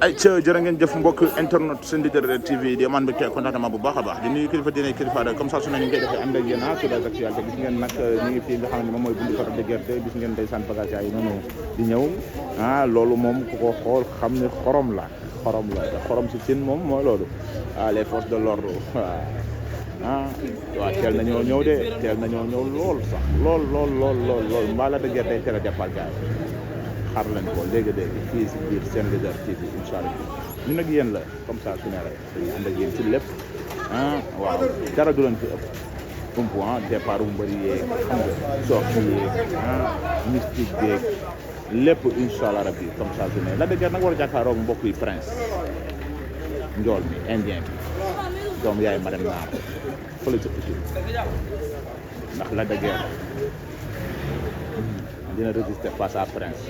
ay ca jërë ngeen jëf mbokk internet Sen Leader TV di amaan mbégte contentement bu baax a baax di nuyu kilifa diine kilifa da comme ça su ne ñu ngi koy defee ànd ak yéen sur les actualités gis ngeen nag ñu ngi fii nga xam ne moom mooy buntu Fatou de Gerte gis ngeen ndeysaan bagage yi noonu di ñëw loolu moom ku ko xool xam ne xorom la xorom si cin moom mooy loolu les forces de l'ordre waaw teel nañoo ñëw de teel nañoo ñëw lool sax lool mbaa la de Gerte teel a jàppal gaay xaar leen ko léegi-léegi fii si biir Sen Leader TV incha allah ñun nag yéen la comme ça su ne rek dañuy ànd ak yéen si lépp waaw dara du leen fi ëpp départ bu mbëri yeeg xam nga sorti yeeg mystique yeeg lépp incha allah rabbi comme ça su ne la dëgg nag war a jàkkaaroog mbokk yi prince njool mi indien bi doom yaay madame Naar fële ca Pikine ndax la dëgg dina résister face à prince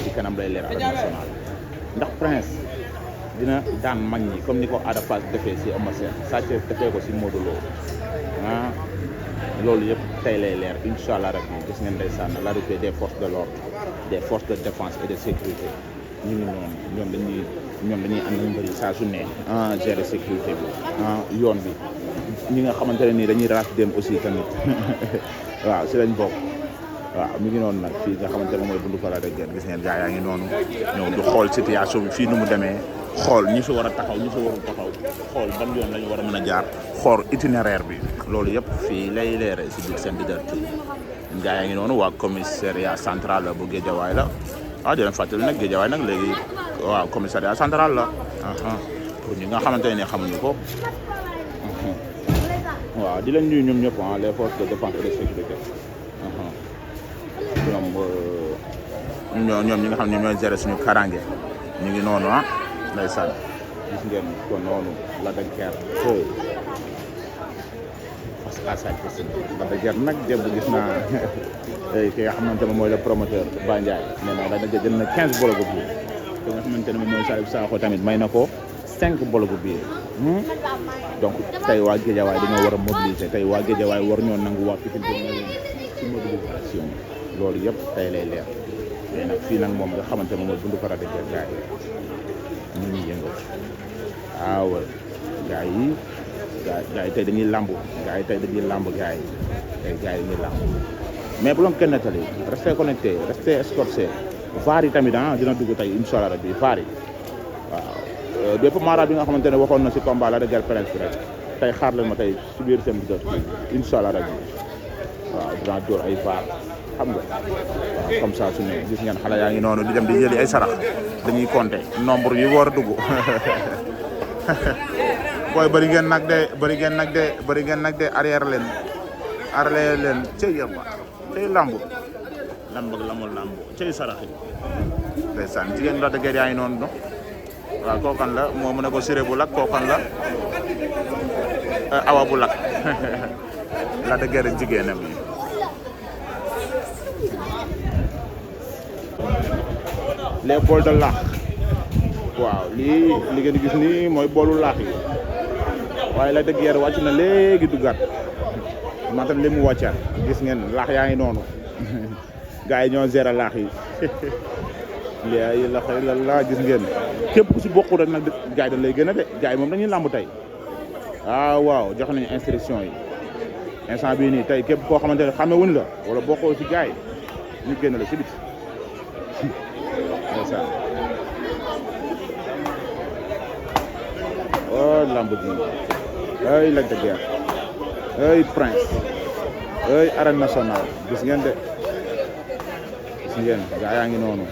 ci kanam lay leer arène nationale ndax prince dina daan mag ñi comme ni ko Ada Fass defee si Eumeu Sène Sa Thiès defee ko si Modou Lo loolu yëpp tey lay leer incha allah rabbi gis ngeen ndeysaan la reprise des forces de l'ordre des forces de défense et de sécurité ñu ngi noonu ñoom dañuy ànd ak mbëri saa su ne gérer sécurité bi yoon bi ñi nga xamante ne nii dañuy raas dem aussi tamit waaw si lañ bokk waaw mi ngi noonu nag fii nga xamante ne mooy buntu Fatou de Gerte gis ngeen gaa yaa ngi noonu ñëw du xool situation bi fii nu mu demee xool ñi fi war a taxaw ñi fi warul taxaw xool ban yoon la ñu war a mën a jaar xool itinéraire bi loolu yëpp fii lay leeree si biir Sen Leader TV gaa yaa ngi noonu waa commissariat central bu Guédiawaye la di leen fàttali nag Guédiawaye nag léegi waaw commissariat central la pour ñi nga xamante ne xamuñu ko waaw di leen nuyu ñoom ñëpp les forces de défense et de sécurité ñoom ñi nga xam ne ñooy gérer suñu karange ñu ngi noonu ndeysaan gis ngeen ko noonu la de Gerte parce que asal la de Gerte nag démb gis naa ki nga xamante ne mooy le promoteur Ba Ndiaye nee naa la de Gerte jël na 15 bologu biir ki nga xamante ne moom mooy Salif Sakho tamit may na ko 5 bologu biir donc tey waa Guédiawaye dañoo war a mobiliser tey waa Guédiawaye war ñoo nangu waa Pikine na leen ci mobilisation loolu yëpp tey lay leer mais nag fii nag moom nga xamante ne mooy buntu Fatou de Gerte gars yi ñu ngi yëngal waaw gars yi tey dañuy lamb gars yi tey dañuy lamb gars yi dañuy lamb mais bu loon kenn nettali restez connecté restez escorté vaar yi tamit dina dugg tey incha allah rabbi vaar yi waaw bépp mara bi nga xamante ne waxoon na si combat la de Gerte prince bi rek tey xaar leen ma tey si biir Sen Leader incha allah rabbi waaw dinaa door ay vaar xam nga waaw comme ça su ne gis ngeen xale yaa ngi noonu di dem di jëli ay sarax dañuy compter nombre yu war a dugg booy bëri ngeen nag de arrière leen cey yëmba cey lambu cey sarax yi ndeysaan jigéen la de Gerte yaa ngi noonu no waaw kookan la moo mu ne ko siré bu lak kookan la awa bu lak la de Gerte jigéenam yi les bols de laax waaw lii li ngeen gis nii mooy boolu laax yi waaye la de Gerte wàcc na léegi duggaat maanaam li mu wàccaat gis ngeen laax yaa ngi noonu gars yi ñoo gérer laax yi léegi la gis ngeen képp ku si bokku rek nag gars yi dañ lay gën a de gars yi moom dañuy làmb tey waaw jox nañu instruction yi instant bii nii tey képp koo xamante ne xame wuñ la wala bokkoo si gars yi ñu génn la si biti ndeysaan lamb ji ay Lac de Guiers ay prince ay arène nationale gis ngeen de gis ngeen gaa yaa ngi noonu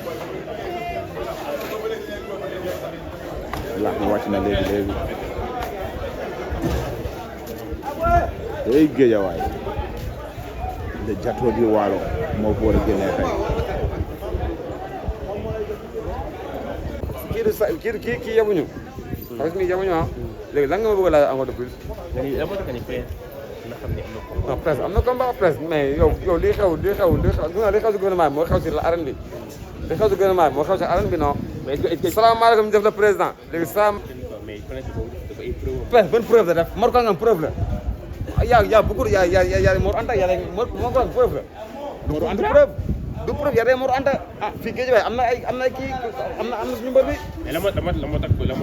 laax mi wàcc na léegi ay Guédiawaye de jatoo bi waalo moo ko war a génnee tey kii yabuñu parce que yabuñu léegi lan nga ma bëgg a laaj encore de plus non presse am na combat presse mais yow li xew si gouvernement bi moo xew si arène bi li xew si gouvernement bi moo xew si arène bi non salaamaaleykum def la président léegi presse ban preuve la def Mor Kangam preuve la yaa beaucoup yaa Mor Anta yaa Mor Kangam preuve la Mor Anta preuve du preuve yaa day Mor Anta ah fii géej waaye am na kii am na suñu mbër bi. mais la moo tax la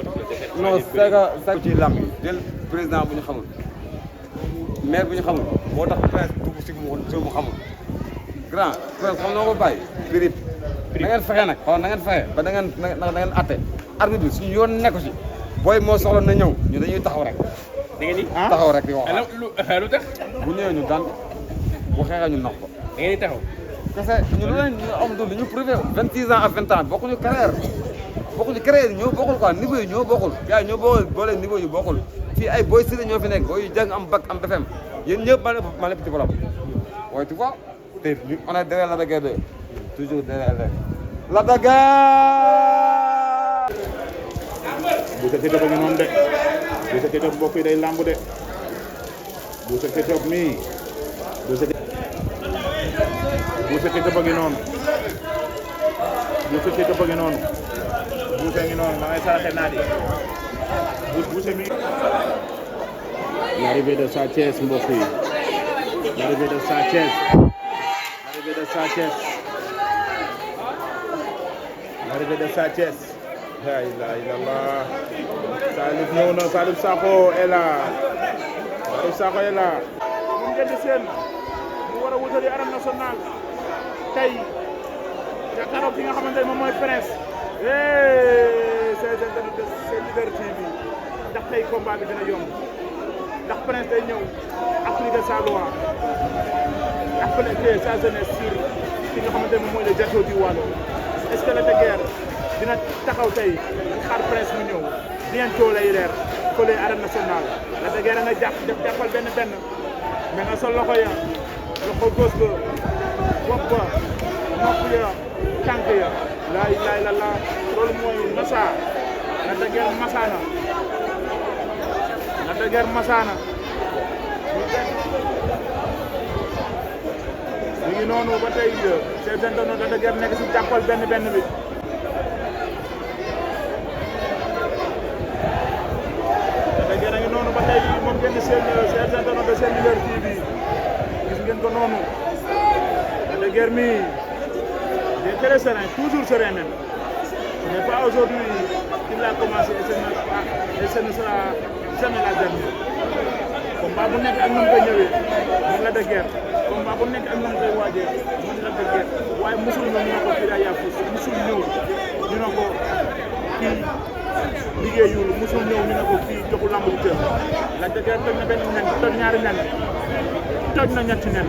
non c'est ci làmb jël président bu ñu xamul maire bu ñu xamul moo tax prince dugg si mu xamul grand prince xam na ko bàyyi prix da ngeen fexe nag xool na ngeen fexe ba da ngeen atte arbitre bi suñu yoon nekku si booy moo soxla na ñëw ñu dañuy taxaw rek da ngeen di taxaw rek di wax lu tax bu ñëwee ñu daan bu xeexee ñu nax ko da ngeen di taxaw kese ñu leen ñu am dul ñu prouvé 26 ans ak 20 ans bokkuñu carrière ñoo bokkul quoi niveau yi ñoo bokkul gars yi ñoo boole niveau yu bokkul fii ay boy sida ñoo fi nekk booy yu jàng am bac am BFEM yéen ñëpp ma lépp ci borom waaye tu vois te on est derrière Lac de Guiers 2 toujours derrière Lac de Guiers. bu sa Ketchup ngi noonu de bu sa Ketchup mbokk yi day lamb de bu sa Ketchup mii bu sa Ketchup ngi noonu bu sa Ketchup ngi noonu buuse ngi noonu ma ngay saraxe naa di buuse mi l'arrivée de Sa Thiès mbokk yi l'arrivée de Sa Thiès l'arrivée de Sa Thiès l'arrivée de Sa Thiès la ilaha illallah Salif ñëw na Salif Sakho est là Salif Sakho est là ñu ngeen di seen mu war a wutali arène nationale tey jàkkaarloo ki nga xamante ne moom mooy Prince c'est Leader TV ndax tey combat bi dina yomb ndax Prince day ñëw appliquer sa loi appliquer sa jeunesse sur ki nga xamante ne moom mooy le Jato di Waalo est-ce que Lac de Guiers dina taxaw tey xaar Prince mu ñëw bientôt lay leer fële arène nationale Lac de Guiers da nga jàppal benn mais nga sol loxo ya loxo gauche ba bopp ba nopp ya tànk ya laa ilaaha illallaah loolu mooy masa Lac de Guiers masaana Lac de Guiers masaana ñu ngi noonu ba tey c'est internaute Lac de Guiers nekk si jàppal benn bi Lac de Guiers a ngi noonu ba tey moom ngeen di seen c'est internaute de seen Leader TV gis ngeen ko noonu Lac de Guiers mi il est très serein, toujours serein même. Ce n'est pas aujourd'hui qu'il a commencé et ce ne sera jamais la dernière. Combat bu nekk ak nu mu koy ñëwee moom Lac de Guiers combat bu nekk ak nu mu koy waajee moom Lac de Guiers waaye musul ñëw ñu ne ko kii daa yaafus musul ñëw ñu ne ko kii liggéeyul musul ñëw ñu ne ko kii joxu lamb bu tër Lac de Guiers toj na benn nen toj ñaari nen toj na ñetti nen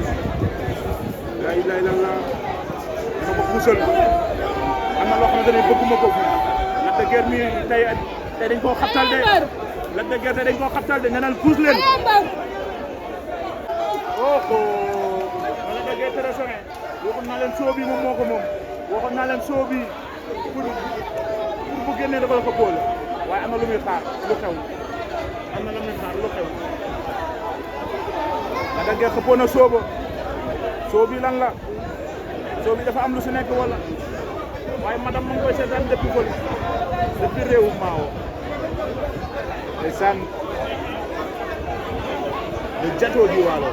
la ilaha illallah ma ko puusal am na loo xamante ne bëgguma ko fi Lac de Guiers mi tey dañ koo xabtal de Lac de Guiers tey dañ koo xabtal de nga naan puus leen oh Lac de Guiers très soin waxoon naa leen soo bi moom moo ko moom waxoon naa leen soo bi pour bu génnee dafa la ko boole waaye am na lu muy xaar lu xew am na lu muy xaar lu xew Lac de Guiers xëppoon na soo bi lan la soo bi dafa am lu si nekk wala waaye madame mu ngi koy seetaan depuis Foli depuis réewu Mao ndeysaan le Jato di Waalo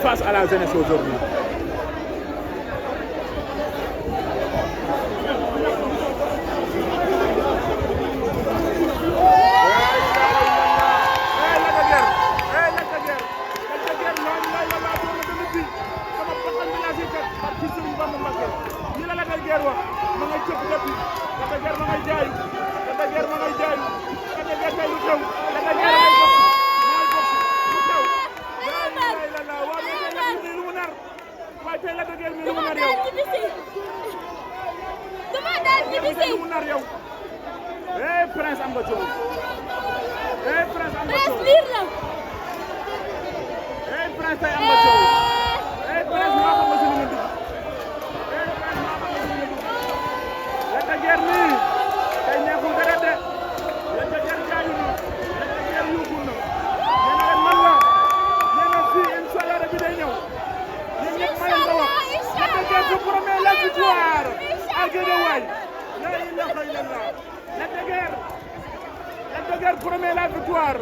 face à la jeunesse aujourd'hui ma ngay cëpp dëpp Lac de Guiers ma ngay jaayu Lac de Guiers ma ngay jaayu Lac de Guiers tey lu xew Lac de Guiers ma ngay box lu xew la waaw mais lu mu nar waaye tey Lac de Guiers mi lu mu nar yow lu mu nar yow Prince am nga coow Prince am nga coow Prince tey am nga coow Prince maa xam nga si lu mu dugg Lac de Guiers mi tey neexul dara de Lac de Guiers jaayu na Lac de Guiers yuuxul na nee na leen man la nee na fii incha allah rabi day ñëw ñun ñëpp ma leen ko wax Lac de Guiers vous promet la victoire à Guédiawaye la ilaha illallah Lac de Guiers promet la victoire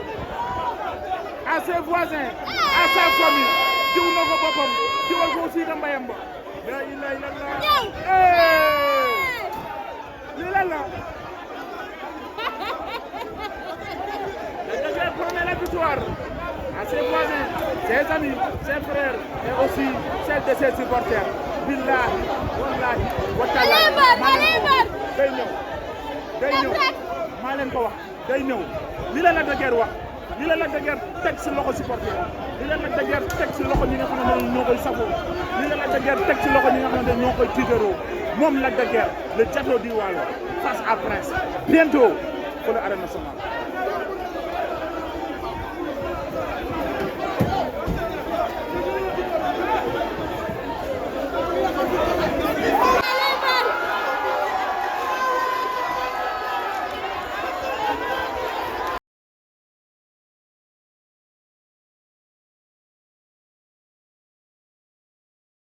à ses voisins à sa famille jiw na ko boppam jiwal ko aussi da mbayam ba la ilaha illallah. Ñëw. Lii lan la. Le Dagger promet la victoire à ses voisins, ses amis, ses frères et aussi celles de ses supporters. Billahi, wallahi, wa taala. Day ñëw. Day ñëw. Maa leen ko wax. Day ñëw. Lii la Dagger wax. Lii la Dagger teg si loxo supporter. Lii la Dagger teg si loxo ñi nga xamante ne ñoo koy safoo. Lii la Dagger teg si loxo ñi nga xamante ne ñoo koy tiitaroo. Moom la Dagger, le Thiatou du Waalo face à Prince. Bientôt pour l'arène nationale.